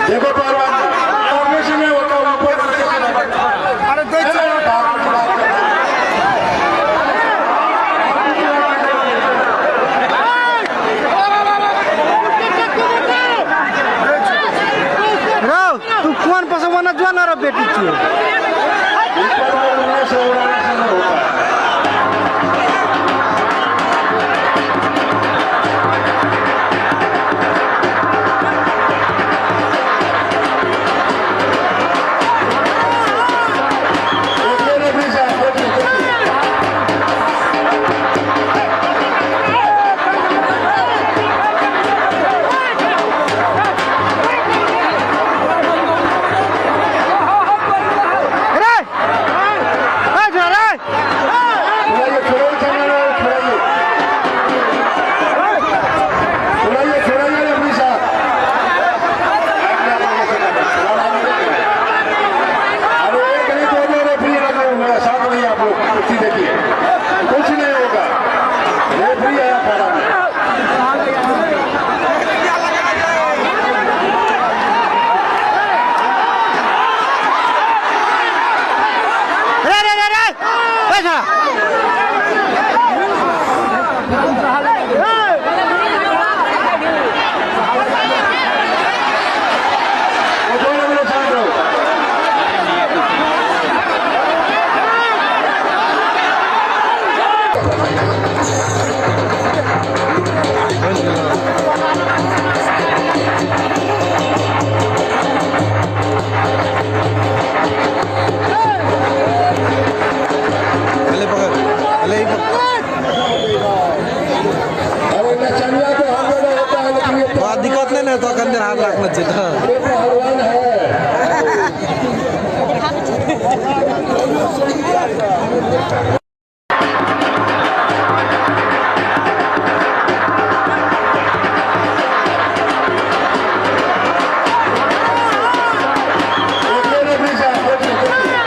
देखो पहलवान, फॉर्मेशन में होता ऊपर। अरे रौ तू कौन पसंद जो ना रो बेटी छे। ऊपर में उड़ने से उड़ाने से नहीं होता है। देखिए रेफरी साहब, देखिए देखिए। रे ए जो रे। छुड़ाइए छुड़ाइए चंदन, छुड़ाइए छुड़ाइए छुड़ाइए रेफरी साहब। अरे एक नहीं, दो दो रेफरी लगे हुए हैं साथ में। आप लोग कुर्सी देखिए, कुछ नहीं होगा। रेफरी आया खड़ा में। रे रे रे रे ए छोरा। वो दोनों मिले साथ रहो। पहले पकड़, पहले ही पकड़। अरे नचनिया तो हर जगह होता है, लेकिन ये बड़ा दिक्कत नहीं ना तो कंधे हाथ रखना चाहिए था। ये पहलवान है। देखिए रेफरी साहब, देखिए देखिए।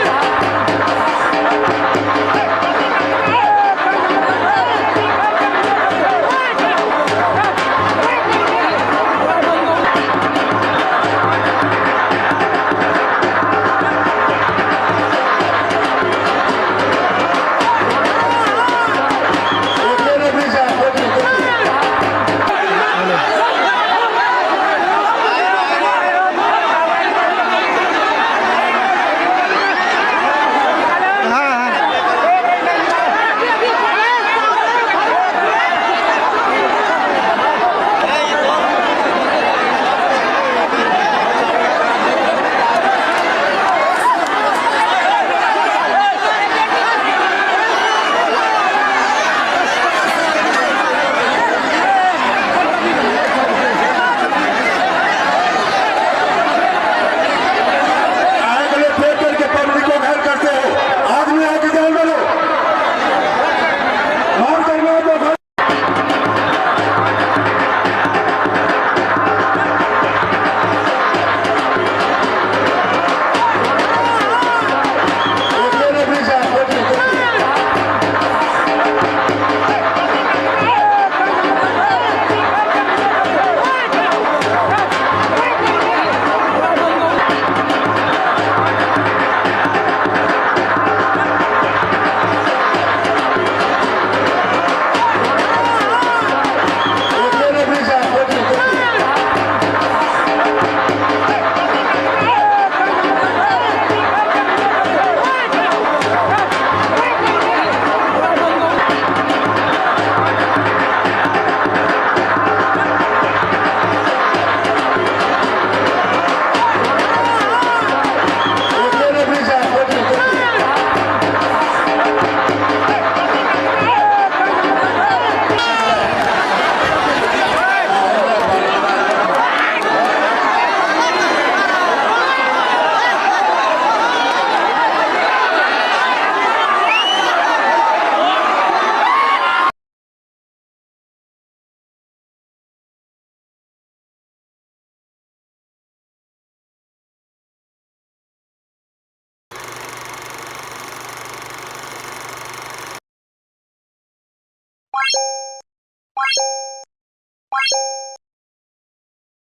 है।